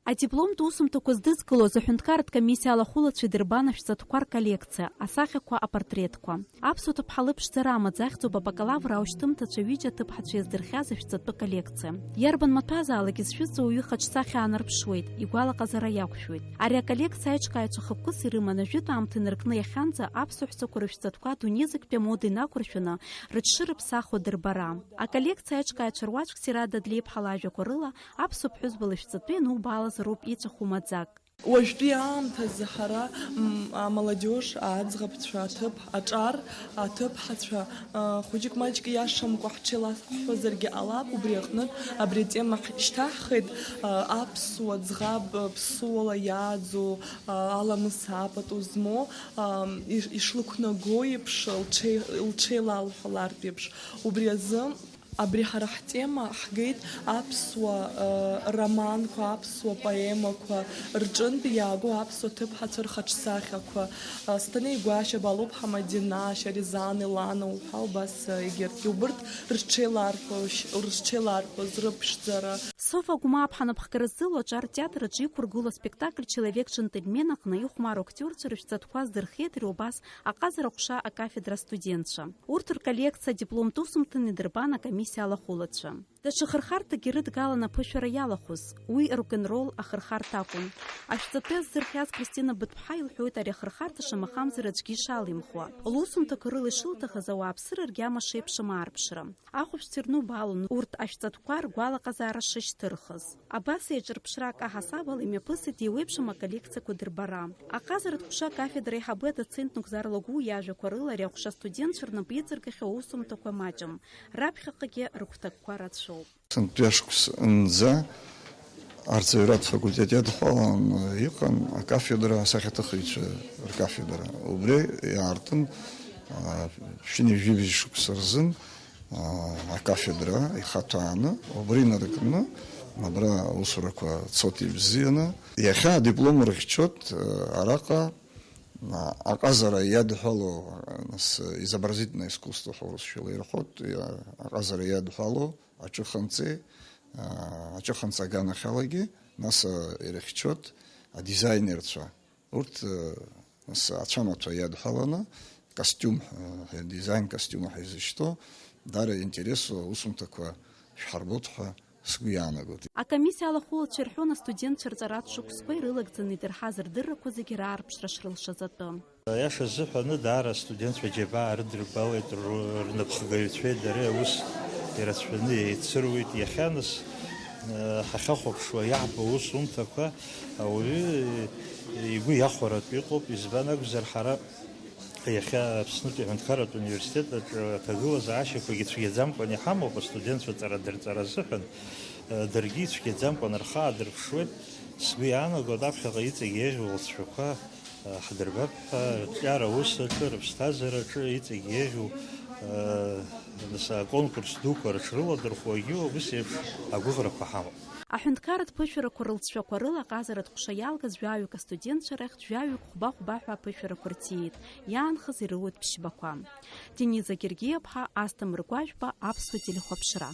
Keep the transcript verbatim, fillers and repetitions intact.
Адипломтә усумҭақәа здызкылоз аҳәынҭқарратә комиссиа алахәылацәа идырбан ашәҵатәқәа рколлекциа, асахьақәа, апортретқәа. Аԥсуа ҭыԥҳа лыԥшӡара амаӡа ахьӡуп абакалавр аушьҭымҭацәа ҩыџьа аҭыԥҳацәа иаздырхиаз ашәҵатәы коллекциа. Иарбан маҭәазаалак изшәыҵо уаҩы ихаҿсахьа аанарԥшуеит, игәалаҟазара иақәшәоит. Ари аколлекциа аиҿкааҩцәа хықәкыс ирыман, ажәытә аамҭа инаркны иахьанӡа аԥсуа ҳәсақәа рышәҵатәқәа адунеи зегьтәи амода инақәыршәаны рыҽшырыԥсахуа дырбара. Аколлекциа аиҿкааҩцәа руаӡәк Сираҭ Дадлеиԥҳа лажәақәа рыла, аԥсуа ԥҳәызба лышәҵатәы ианубаалаз роуп иҵәаху маӡак. Уажәтәи аамҭазы ҳара, м, амаладиож, аӡӷабцәа, аҭыԥ аҿар, аҭыԥҳацәа, а, хәыҷык-маҷк иашамкәа ҳҽеилаҳҳәозаргьы ҟалап, убри аҟнытә абри атема ҳшьҭаҳхит, а, аԥсуа ӡӷаб, а, ԥсуала иааӡо, а, аламыс апату змоу, а, иш-, ишлықәнаго еиԥш, лҽеи-, лҽеилалҳәалартә еиԥш. Убри азы Абри ҳара ҳтема ҳгеит аԥсуа, э, романқәа, аԥсуа поемақәа рҿынтә иаагоу аԥсуа ҭыԥҳацәа рхаҿсахьақәа, э, Сҭанеи Гәашьа, Балуԥҳа Мадина, Шьаризан Елана уҳәа убас, э, егьырҭгьы. Убырҭ рҽеиларҳәоз, рҽеиларҳәоз рыԥшӡара. Софа Гәмааԥҳа анапхгара ззыло аҿар театр аҿы иқәыргылоу аспектакль Человек-джентльмен аҟны ихәмару актиорцәа рышәҵатәқәа здырхиеит ари убас аҟазара аҟәша акафедра астудентцәа. Урҭ рколлекциа адипломтә усумҭан идырбан акомиссиа алахәылацәа. Даҽа хырхарҭакгьы рыдгалан аԥышәара иалахәыз, уи рок-н-ролл ахырхарҭа акәын. Ашәҵатәы аззырхиаз Кристина Быҭәԥҳа илҳәоит ари ахырхарҭа шамахамзар аӡәгьы ишалимхуа. Лусумҭақәа рыла ишылҭахыз ауааԥсыра ргьама шеиԥшым аарԥшра. Ахәаԥшцәа ирнубаалон урҭ ашәҵатәқәа ргәалаҟазаара шышьҭырхыз. Абас еиҿырԥшрак аҳасабала имҩаԥысит еиуеиԥшым аколлекциақәа дырбара. Аҟазаратә ҟәша акафедра аиҳабы адоцент Нугзар Лагәыуа иажәақәа рыла ари аҟәша астудентцәа рнапы иҵыргахьоу аусумҭақәа маҷым, раԥхьаҟагьы рыгәҭакқәа рацәоуп. Сынтәа шықәсынӡа арҵаҩратә факультет иадҳәалан иҟан акафедра асахьаҭыхыҩцәа ркафедра. Убри иаартын, а, ԥшьынҩажәи жәибжь шықәса рзын, а, акафедра ихаҭәааны, убри инаркны, абра аусурақәа цоит ибзианы. Иахьа адиплом рыхьчоит, а, араҟа, а, аҟазара иадҳәало, а, нас, изобразительное искусство ҳәа урысшәала ирҳәоит, иа-, аҟазара иадҳәало аҿыханҵеи, а, аҿыханҵа аганахьалагьы, нас, а, ирыхьчоит адизайнерцәа. Урҭ, э, нас ацәамаҭәа иадҳәаланы, костиум, э, дизайн костиум ҳәа изышьҭоу, даара интересу аусумҭақәа шәҳарбоит ҳәа сгәы иаанагоит. Акомиссиа алахәылацәа ирҳәон астудентцәа рҵаратә шықәсқәа ирылагӡаны идырҳаз рдыррақәа зегьы раарԥшра шрылшаз атәы. Аиаша азыҳәаны, даара астудентцәа џьабаа рыдырбалеит, ру-, рнапхгаҩцәеи дареи аус ирацәаны еицыруеит. Иахьа нас, э, ҳахьахәаԥшуа иаҳбо аусумҭақәа, ауаҩы игәы иахәаратәы иҟоуп, избан акәзар, ҳара иахьа Аԥснытәи аҳәынҭқарратә университет аҿы аҭагылазаашьақәагьы цәгьаӡамкәан иҳамоуп, астудентцәа ҵара дырҵара азыҳәан, даргьы ицәгьаӡамкәан рхы аадырԥшуеит. Сгәы иаанагоит, аԥхьаҟа иҵегь еиӷьу лҵшәақәа ҳдырбап ҳәа, рҿиара аус аҿы, рыԥсҭазаараҿы иҵегь еиӷьу, нас, аконкурс дуқәа рыҽрыладырхәуагьы ус еиԥш агәыӷрақәа ҳамоуп. Аҳәынҭқарратә ԥышәарақәа рылҵшәақәа рыла аҟазаратә ҟәша иалгаз жәаҩык астудентцәа рахьтә жәаҩык хәба-хәба ҳәа аԥышәарақәа рҭиит, иаанхаз ирыуеит ԥшьбақәа. Дениза Гергиаԥҳа, Асҭамыр Гәажәба, Аԥсуа телехәаԥшра.